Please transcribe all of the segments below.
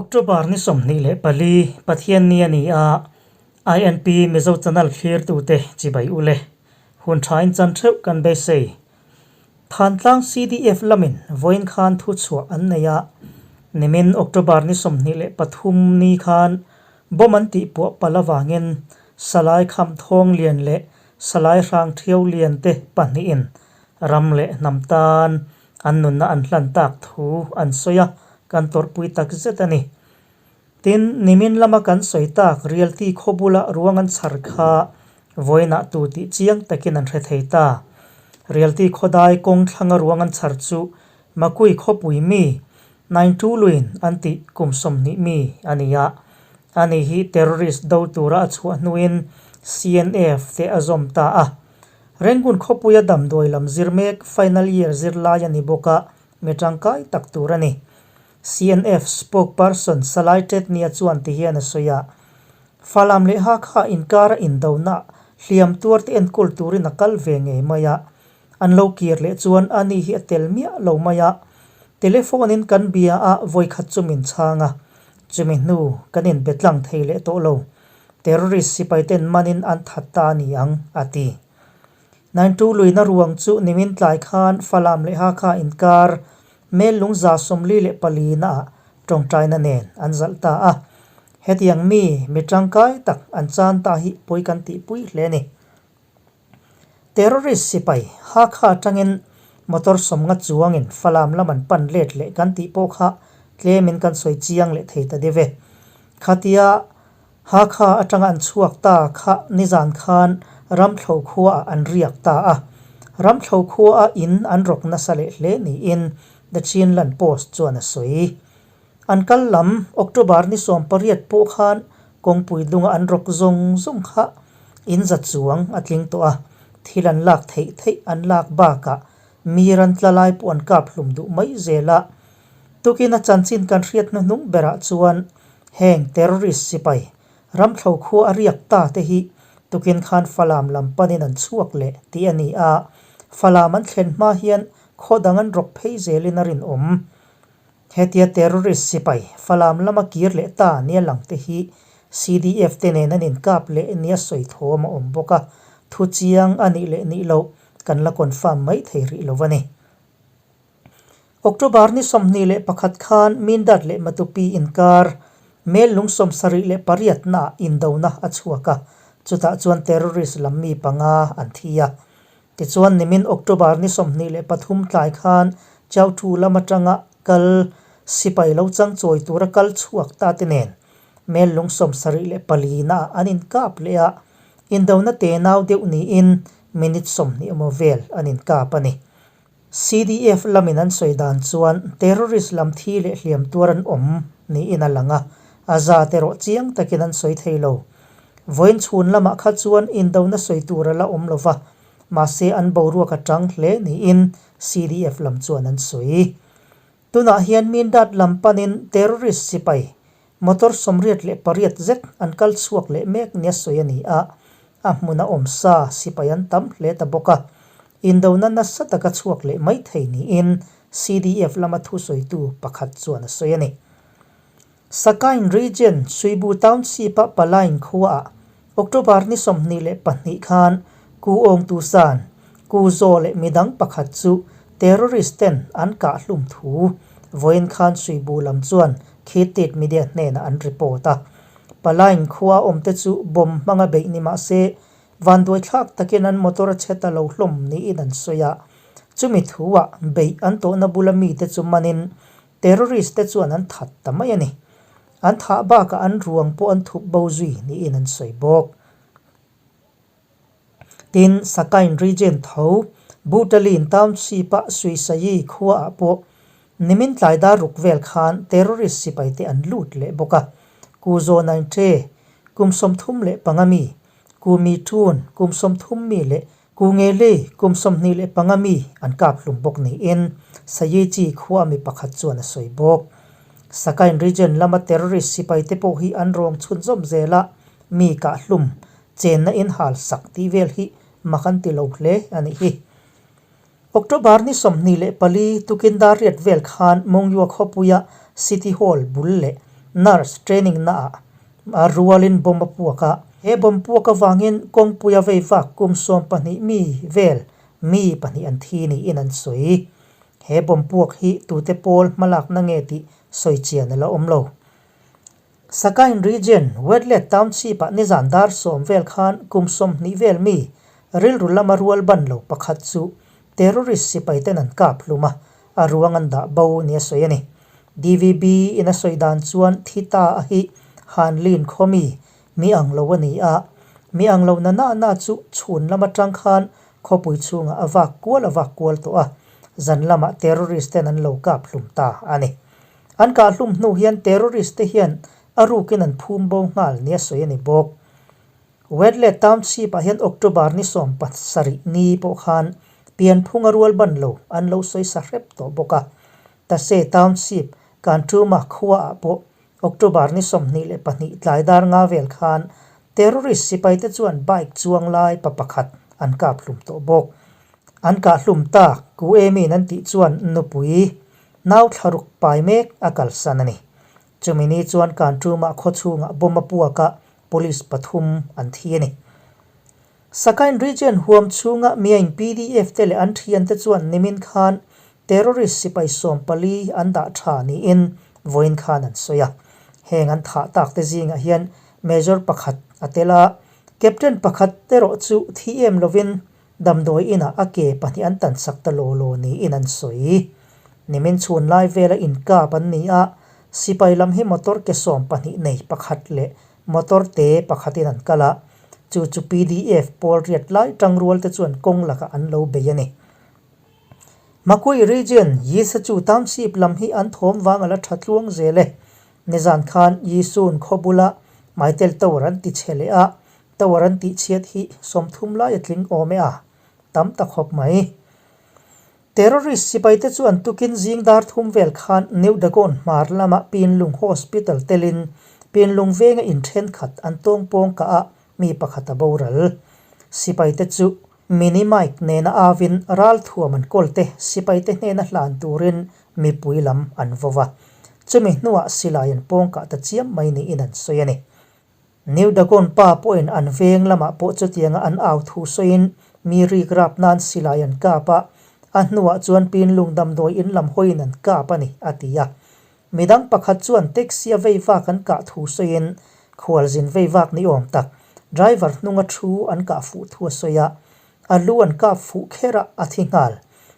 October ni 24, Pathianni a ni a, INP Mizo Channel thlirtute chibai u le. Hun thain chan theuh kan beisei. Thantlang CDF lamin vawiin khan thuchhuah an nei a, nimin October ni 23 ni khan bomb an tihpuah palh avangin Salai Kham Thawng Lian leh Salai Hrang Thiau Lian te pahnihin ram leh hnam tan an nunna an hlan tak thu an sawi a, kan tawrhpui tak zet a ni. Tin, nimin lama kan sawi tak Rialti khaw bula ruang an chhar kha vawiinah tu tih chiang takin an hre thei ta. Rialti khawdai kawng thlanga ruang an chhar chu Makui khawpui mi Naintuluin an tih kum 20 mi a ni a. Ani hi terrorist do tura a chhuah hnuin CNF te a zawm ta a. Rangoon khawpuia damdawi lam zir mek final year zirlai a ni bawk a, mi tangkai tak tur a ni. CNF spokesperson Salai Tetnia chuan ti hian a sawi a, Falam leh Hakha inkara indona hliam tuar te enkawl turin a kal ve ngei mai a, an lo kir leh chuan ani hi a tel miah lo mai a, telephone in kan bia a vawikhat chu min chhang a, chumi hnu kan inbe tlang thei leh tawh lo. Terrorist sipai ten manin an that ta a ni ang, a ti. Naintu luina ruang chu nimin tlai khan Falam leh Hakha inkar mel lung 44 naah tawngtaina nen an zalh ta a. Hetiang mi, mi tangkai tak an chan ta hi pawi kan tihpui hle a ni. Terrorist sipai Hakha atangin motor 50 chuangin Falam lam an pan let leh kan tih pawh kha tlemin kan sawi chiang leh thei ta deuh e. Khatia Hakha atanga an chhuak ta kha nizan khan Ramthlo khuaah an riak ta a. Ramthlo khuaah in an rawk nasa leh hle niin The Chinland Post chuan a sawi. An kal lam October ni 18 pawh khan kawngpui dunga an rawk zawng zawng kha in za chuang a tling tawh a, thil an lak theih theih an lak bakah mi ran tla lai pawh an kap hlum duh mai zel a. Tukin a chanchin kan hriat hnuhnung berah chuan heng terrorist sipai Ramthlo khua a riak ta te hi tukin khan Falam lam panin an chhuak leh tih a ni a, Falam an thlen hma hian khaw dang an rawk phei zelin a rinawm. Hetia terrorist sipai Falam lama kir leh ta nia lang te hi CDF te nen an inkap leh nia sawi thawm a awm bawk a, thu chiang a nih leh nih loh kan la confirm mai thei rih lo a ni. October ni 21 khan Mindat leh Matupi inkar mel lung 78 naah indona a chhuak a, chutah chuan terrorist lam mi panga an thi a. Tichuan nimin October ni 23 tlai khan Chautu lam atanga kal sipai lo chang chawi tura kal chhuak ta te nen mel lung 74 naah an inkap leh a, indona tenau deuh niin minute 20 emaw vel an inkap a ni. CDF lamin an sawi dan chuan terrorist lam thi leh hliam tuar an awm niin a lang a, a zat erawh chiang takin an sawi thei lo. Vawiin chhun lamah kha chuan indona sawi tur a la awm lo va, mahse an boruak a tang hle niin CDF lam chuan an sawi. Tunah hian Mindat lam panin terrorist sipai motor 88 zet an kal chhuak leh mek nia sawi a ni a, a hmuna awm sa sipai an tam hle ta bawk a, indona nasa taka chhuak leh mai thei niin CDF lama thusawitu pakhat chuan a sawi a ni. Sakain Region, Suibu Township-a Palain khuaah October ni 22 khan Ku Aung Tu San, Ku Zaw leh midang pakhat chu terrorist ten an kah hlum thu vawiin khan Suibu lam chuan Khitit media hnenah an report a. Palain khua awmte chu bomb hmanga beih ni mah se vanduai thlak takin an motor a chhe ta lo hlawm niin an sawi a. Chumi thuah beih an tawhna bula mite chu manin terrorist te chuan an that ta mai a ni. An thah bakah an ruang pawh an thup bo zui niin an sawi bawk. Tin, Sakain Region tho, Butalin Township-a Suisayi khuaah pawh nimin tlai dar ruk vel khan terrorist sipai te an lut leh bawk a. Ku Zaw Naing Ṭe, kum 35 mi, Ku Mi Ṭun, kum 30 mi leh Ku Nge Li, kum 25 mi an kap hlum bawk niin Sayichi khua mi pakhat chuan a sawi bawk. Sakain Region lama terrorist sipai te pawh hi an rawng chhunzawm zel a, mi kah hlum chenna in hal sak tih vel hi mak an ti lo hle a nih hi. October ni 24 tukin dar riat vel khan Mongyua khawpuia City Hall bul leh Nurse training naah a rualin bomb a puak a. He bomb puak avangin kawngpuia vei vak kum 12 mi vel mi pahnih an thi niin an sawi. He bomb puak hi tute pawl hmalakna nge tih sawi chian a la awm lo. Sakain Region, Wetlet Township-ah nizan dar sawm vel khan kum 20 vel mi rilru lama rual ban lo pakhat chu terrorist sipai ten an kap hlum a, a ruang an dah bo nia sawi a ni. DVB in a sawi dan chuan thi ta a hi Hanlin khaw mi, mi ang lo a ni a. Mi ang lo na na na chu chhun lam atang khan khawpui chhungah a vak kual a vak kual tawh a, zan lamah terrorist ten an lo kap hlum ta a ni. An kah hlum hnu hian terrorist te hian a rukin an phum bo nghal nia sawi a ni bawk. Wetleh Township ah hian October ni 17 ni pawh khan pianphung a rual ban lo an lo sawi sa hrep tawh bawk a. Tase Township, Kantruma khua ah pawh October ni 22 tlai dar nga vel khan terrorist sipai te chuan bike chuang lai pa pakhat an kap hlum tawh bawk. An kah hlum tak Ku Emi'n an tih chuan nupui nau thlaruk pai mek a kalsan a ni. Chumi ni chuan Kantruma khaw chhungah bomb a puak a, Police pathum an thi a ni. Sakain Region huam chhunga Myaing PDF te leh an thiante chuan nimin khan terrorist sipai 14 an dah tha niin vawiin khan an sawi a. Heng an thah tak te zingah hian Major pakhat a tel a, Captain pakhat erawh chu thi em lovin damdawi inah a ke pahnih an tan sak ta law law niin an sawi. Nimin chhun lai vela inkap an ni a, sipai lam hi motor ke 12 nei pakhat leh motor te pakhatin an kal a, chu chu PDF pawl riat lai tangrual te chuan kawng lakah an lo bei a ni. Makui Region, Yisachu Township lam hi an thawm vang a la tha tluang zel e. Nizan khan Yisun khaw bula Maitel Tower an ti chhe leh a, Tower an tih chhiat hi 30 lai a tling awm e a, tam ta khawp mai. Terrorist sipai te chuan tukin zing dar thum vel khan New Dagon hmar lama Pinlung Hospital telin Pinlung venga in thenkhat an tawng pawng kah a mi pakhat a boral. Sipai te chu mini mic nena avin ralthuam an kawl te sipai te hnena hlan turin mipui lam an vo va. Chumi hnuah silai an pawng kah ta chiam mai niin an sawi a ni. New Dagon pa pawhin an veng lamah pawh chutianga an au thu sawiin mi rik rap nan silai an kap a, a hnuah chuan Pinlung damdawi in lam hawiin an kap a ni, a ti a. Midang pakhat chuan taxi a vei vak an kah thu sawiin khualzin vei vak ni awm tak driver hnunga thu an kah fuh thu a sawi a, a lu an kap fuh kher a, a thi nghal.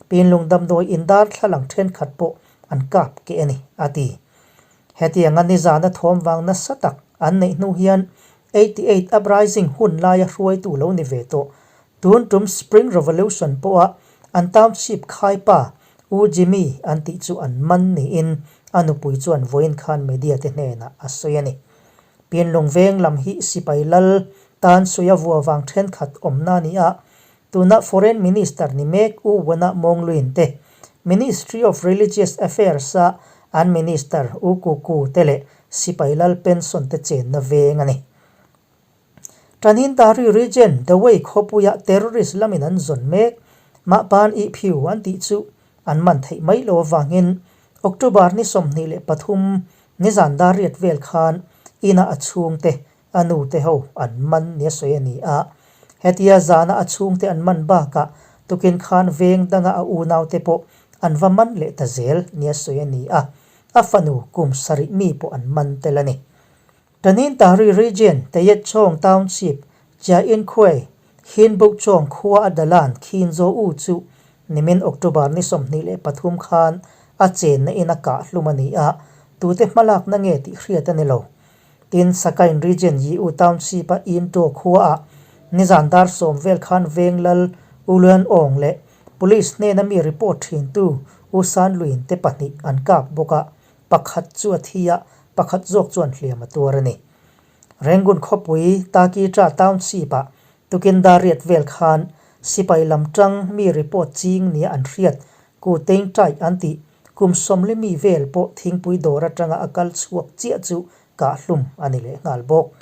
Pinlung damdawi in darthlalang thenkhat pawh an kap keh a ni, a ti. Hetianga nizana thawm vang nasa tak an neih hnu hian 88 Uprising hun laia hruaitu lo ni ve tawh. Tun tum Spring Revolution pawha an township khaipa U Jimmy an tih chu an man niin a nupui chuan vawiin khan media te hnenah a sawi a ni. Pinlung veng lam hi sipai lal tan sawi a vua vang thenkhat awmna a ni a, tuna Foreign Minister ni mek U Wena Mawngluin te, Ministry of Religious Affairs-a an Minister U Ku Ku te leh sipai lal pension te chenna veng a ni. Tanintari Region, Dawei khawpuia terrorist lamin an zawn mek, Mahpan ih phiu an tih chu an man theih mai lo avangin October ni 23 nizan dar riat vel khan ina a chhungte a nu te ho an man nia sawi a ni a. Hetia zana a chhungte an man bakah tukin khan veng danga a unau te pawh an va man leh ta zel nia sawi a ni a, a fanu kum sarih mi pawh an man tel a ni. Tanintari Region, Tayetchawng Township, Chiainkhue, Hinbukchawng khua a dalan Khin Zaw U chu nimin October ni 23 khan a chenna in a kah hlum a ni a, tute hmalakna nge tih hriat a ni lo. Tin, Sakain Region Yi U Township a Inn Taw khua ah nizan dar 10 vel khan veng lal U Luan Aung leh Police hnena mi report thintu U San Luin te pahnih an kap bawk a, pakhat chu a thi a, pakhat zawk chuan hliam a tuar a ni. Rangoon khawpui Taki Tra Township ah tukin dar riat vel khan sipai lam tang mi report ching nia an hriat Ku Tein Tai an tih Kum sawmli mi vel pawh thingpui dawr atanga a kal chhuak chiah chu kah hlum a ni leh nghal bawk.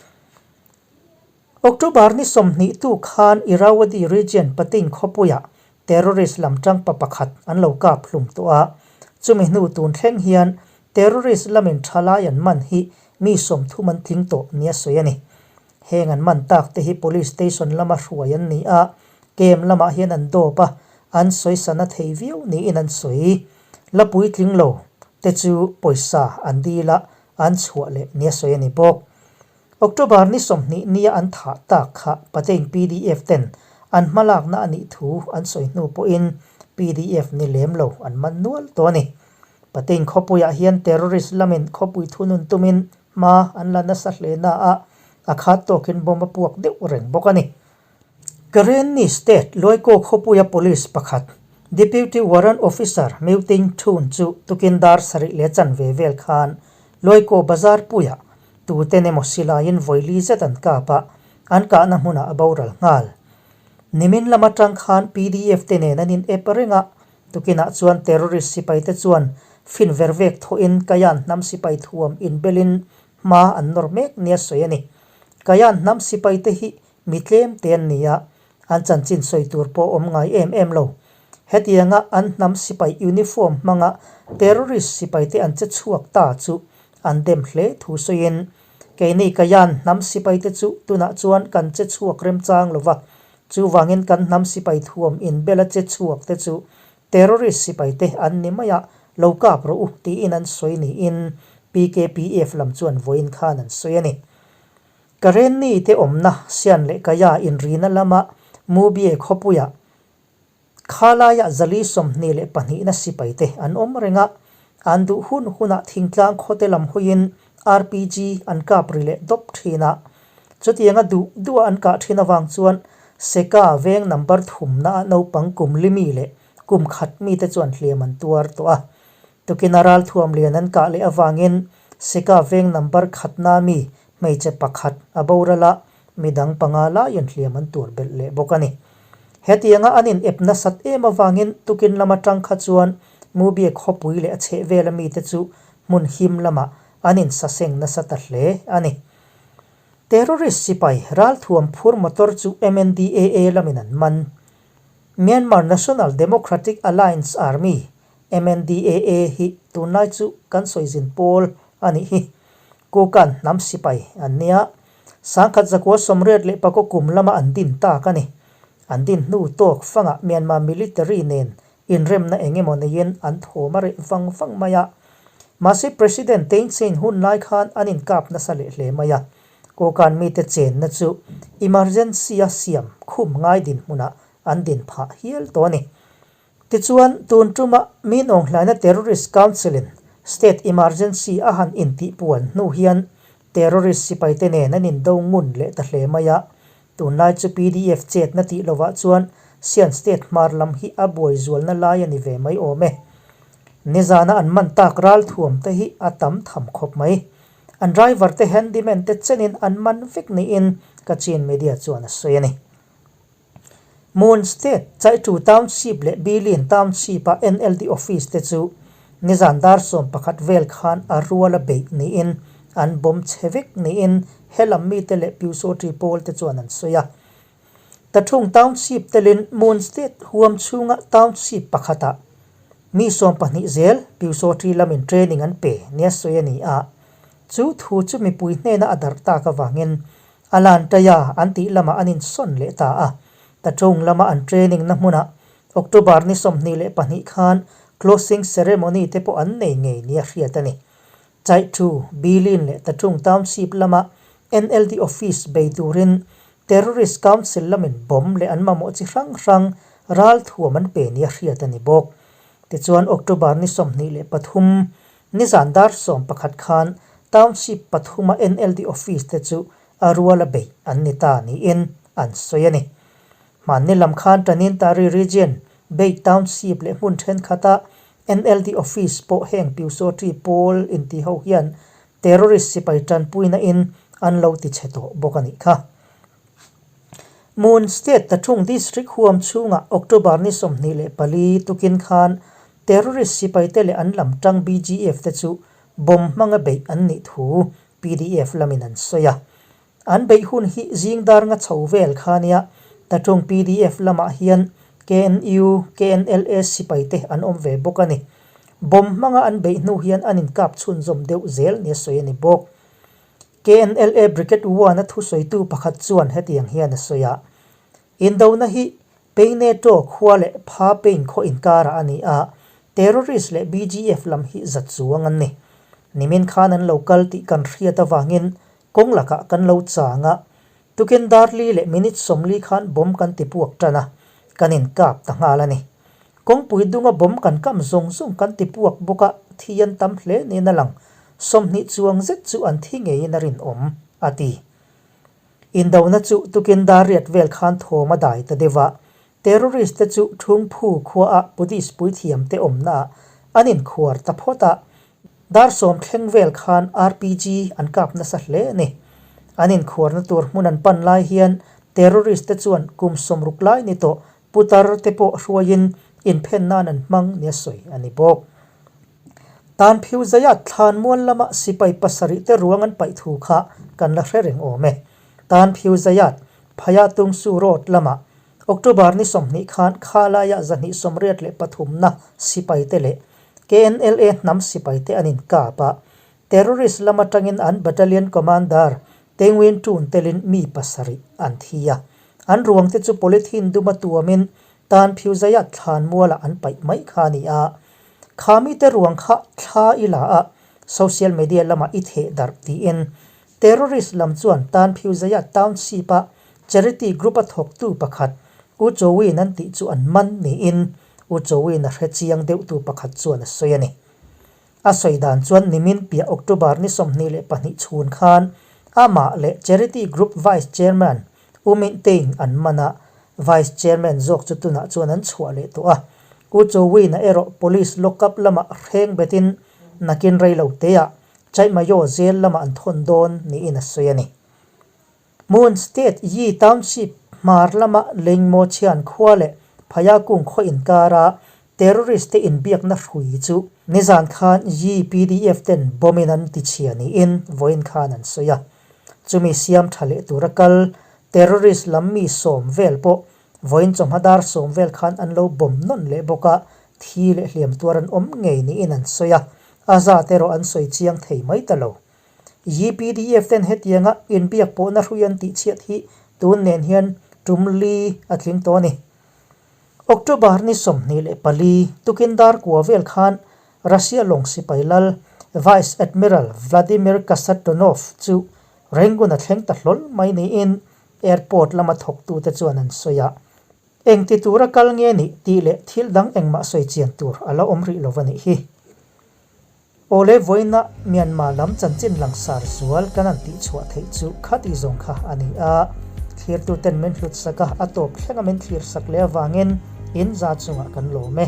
October ni 20 tu khan Irrawaddy Region Pating khawpuiah terrorist lam tang pa pakhat an lo kap hlum tawh a, chumi hnu tun thleng hian terrorist lamin thalai an man hi mi 30 an tling tawh nia sawi a ni. Heng an man tak te hi Police Station lama hruai an ni a, camp lamah hian an dawp a, an sawi sana thei viau niin an sawi. La puitling lo te chu pawisa an dil a, an chhuah leh nia sawi a ni bawk. October ni 20 nia an thah tak kha Patein pdf ten an hmalakna a nih thu an sawi hnu pawhin pdf ni lem lo an man nual tawh a ni. Patein khawpuiah hian terrorist lamin khawpui thunun tumin hma an la nasa hle na a, a khat tawkin bomb a puak deuh reng bawk a ni. Karenni State Luaikaw khawpuia police pakhat Deputy Warrant Officer Meuting Thun chu tukin dar sarih leh chanve vel khan Luaikaw bazar puiah tuten emaw silaiin vawi li zet an kap a, an kahna hmunah a boral nghal. Nimin lam atang khan pdf te nen an in ep reng a, tukinah chuan terrorist sipai te chuan fin ver vek thawhin Kayan hnam sipai thuam inbelin hma an nawr mek nia sawi a ni. Kayan hnam sipai te hi Mi tlem te an ni a, an chanchin sawi tur pawh awm ngai em em lo. Hetianga an hnam sipai uniform hmanga terrorist sipaite an che chhuak ta chu an dem hle thu sawiin, Keini Kayan hnam sipaite chu tunah chuan kan che chhuak remchang lo va, chuvangin kan hnam sipai thuam inbela che chhuak te chu terrorist sipaite an ni mai a, lo kap rawh u tiin an sawi niin PKPF lam chuan vawiin khan an sawi a ni. Karenni te awmna Sian leh Kaya inrina lama Mubye khawpuiah khalaiah zali 22na sipaite an awm reng a, an duh hun hunah thingtlang khawte lam hawiin RPG an kap ri leh dawp thin a. Chutianga duh duha an kah thin avang chuan Seka veng number thumnaah naupang kum li mi leh kum khat mite chuan hliam an tuar tawh a. Tukina ralthuam lian an kah leh avangin Seka veng number khatna mi hmeichhe pakhat a boral a, midang panga laiin hliam an tur belh leh bawk a ni. Hetianga an in ep nasat em avangin tukin lam atang kha chuan Mubye khawpui leh a chhehvela mite chu hmun him lamah an in saseng nasa ta hle a ni. Terrorist sipai ralthuam phur motor chu MNDAA lamin an man. Myanmar National Democratic Alliance Army, MNDAA, hi tunlai chu kan sawizin pawl a nih hi. Kukan hnam sipai an nia. 1989 kum lama an din tak a ni. An din hnu tawk fangah Myanmar military nen inremna eng emaw neiin an thawm a reh vang vang mai a. Mahse President Thein Sein hun lai khan an inkap nasa leh hle mai a. Kawkan mite chenna chu emergency-a siam khum ngai dinhmunah an din phah hial tawh a ni. Tichuan, tun tuma Min Aung Hlaina Terrorist Council-in State Emergency a han intihpuan hnu hian terrorist sipaite nen an indo ngun leh ta hle mai a. Tunlai chu pdf chetna tih lovah chuan Sian State hmar lam hi a buai zualna lai a ni ve mai awm e. Nizana an man tak ralthuam te hi a tam tham khawp mai. An driver te handyman te chenin an man vek niin Kachin media chuan a sawi a ni. Mon State, Chaitu Township leh Bilin Township a NLD office te chu nizan dar 11 vel khan a rual a beih niin an bomb chhe vek niin helam mite leh Pyusawṭi pawl te chuan an sawi a. Tathung Township telin Mon State huam chhunga Township pakhatah mi 12 zel Pyusawṭi lamin training an pe nia sawi a ni a. Chu thu chu mipui hnena a darh tak avangin a lan taia an tih lamah an insawn leh ta a. Tathung lama an training na hmunah October ni 22 khan closing ceremony te pawh an nei ngei nia hriat a ni. Chaihthu, Bilin leh Tathung Township lama NLD office bei turin Terrorist Council lamin bomb leh an mamawh chi hrang hrang ralthuam an pe nia hriat a ni bawk. Tichuan October ni 23, nizan dar 11 khan Township pathuma NLD office te chu a ruala beih an ni ta niin an sawi a ni. Hmanni lam khan Tanintari Region, Bei Township leh hmun thenkhatah NLD office pawh heng Pyusawṭi pawl inti ho hian terrorist sipai tanpuina in an lo ti chhe tawh bawk a nih kha. Mon State Tathung District huam chhungah October ni 24 tukin khan terrorist sipaite leh an lam tang BGF te chu bomb hmanga beih an nih thu pdf lamin an sawi a. An beih hun hi zing dar nga chho vel kha nia, Tatung pdf lamah hian KNU, KNLA sipaite an awm ve bawk a ni. Bomb hmanga an beih hnu hian an inkap chhunzawm deuh zel nia sawi a ni bawk. KNLA Brigade One-a thusawitu pakhat chuan hetiang hian a sawi a, Indona hi Peineto khua leh Pha Pein khaw inkarah a ni a, terrorist leh BGF lam hi zat chuang an ni. Nimin khan an lo kal tih kan hriat avangin kawng lakah kan lo chang a, tukin darli leh minute 40 khan bomb kan ti puak tan a, kan inkap ta nghal a ni. Kawngpui dunga bomb kan kam zawng zawng kan ti puak bawk a, thi an tam hle niin a lang, 20 chuang zet chu an thi ngeiin a rinawm, a ti. Indona chu tukin dar riat vel khan thawm a dai ta deuh a, terrorist te chu Thungphu khuaah police puithiam te awmnaah an inkhuar ta phawt a, dar 10 thleng vel khan RPG an kap nasa hle a ni. An inkhuarna tur hmun an pan lai hian terrorist te chuan kum 60 lai ni tawh putar te pawh hruaiin inphen nan an hmang nia sawi a ni bawk. Tan phiu zaiat thlan mual lama sipai pasarih te ruang an paih thu kha kan la hre reng awm e. Tan phiu zaiat Phaya Tungsu Road lama October ni 20 khan Khalaiah 283na sipai te leh KNLA hnam sipai te an inkap a, terrorist lam atangin an battalion commander Tengwin Tun telin mi pasarih an thi a. An ruang te chu polythene duma tuamin Tan phiu zaiat thlan mualah an paih mai kha a ni a. Kha mite ruang kha thla i la a, social media lamah i theh darh tiin terrorist lam chuan Tan Phiu Zaya Township-a charity group-a thawktu pakhat U Chowin an tih chu an man niin U Chowin a hre chiang deuhtu pakhat chuan a sawi a ni. A sawi dan chuan nimin piah October ni 22 chhun khan amah leh charity group vice chairman U Minh Tein an man a, Vice Chairman zawk chu tunah chuan an chhuah leh tawh a. U Chowina erawh Police lockup lamah hreng betin nakin rei lo teah Chaihmayo zel lamah an thawn dawn niin a sawi a ni. Mon State Yi Township hmar lama Lengmaw chhian khua leh Phayakung khaw inkara terrorist te inbiakna hrui chu nizan khan Yi PDF ten bomb in an tichhia niin vawiin khan an sawi a. Chumi siam tha leh tura kal terrorist lam mi 10 vel pawh vawiin chawhma dar 10 vel khan an lo bomb nawn leh bawk a, thi leh hliam tuar an awm ngei niin an sawi a, a zat erawh an sawi chiang thei mai ta lo. Yi PDF ten hetianga inbiak pawhna hrui an tihchhiat hi tun nen hian tum li a tling tawh a ni. October ni 24 tukin dar kua vel khan Russia lawng sipai lal Vice Admiral Vladimir Kasatonov chu Rangoon a thleng ta hlawl mai niin airport lama thawktute chuan an sawi a. Eng ti tura kal nge nih tih leh thil dang engmah sawi chian tur a la awm rih lo a nih hi. Awle vawiina Myanmar lam chanchin langsar zual kan han tihchhuah theih chu khati zawng kha a ni a, thlirtuten min hlutsak a, a tawp thlenga min thlirsak leh avangin in za chungah kan lawm e.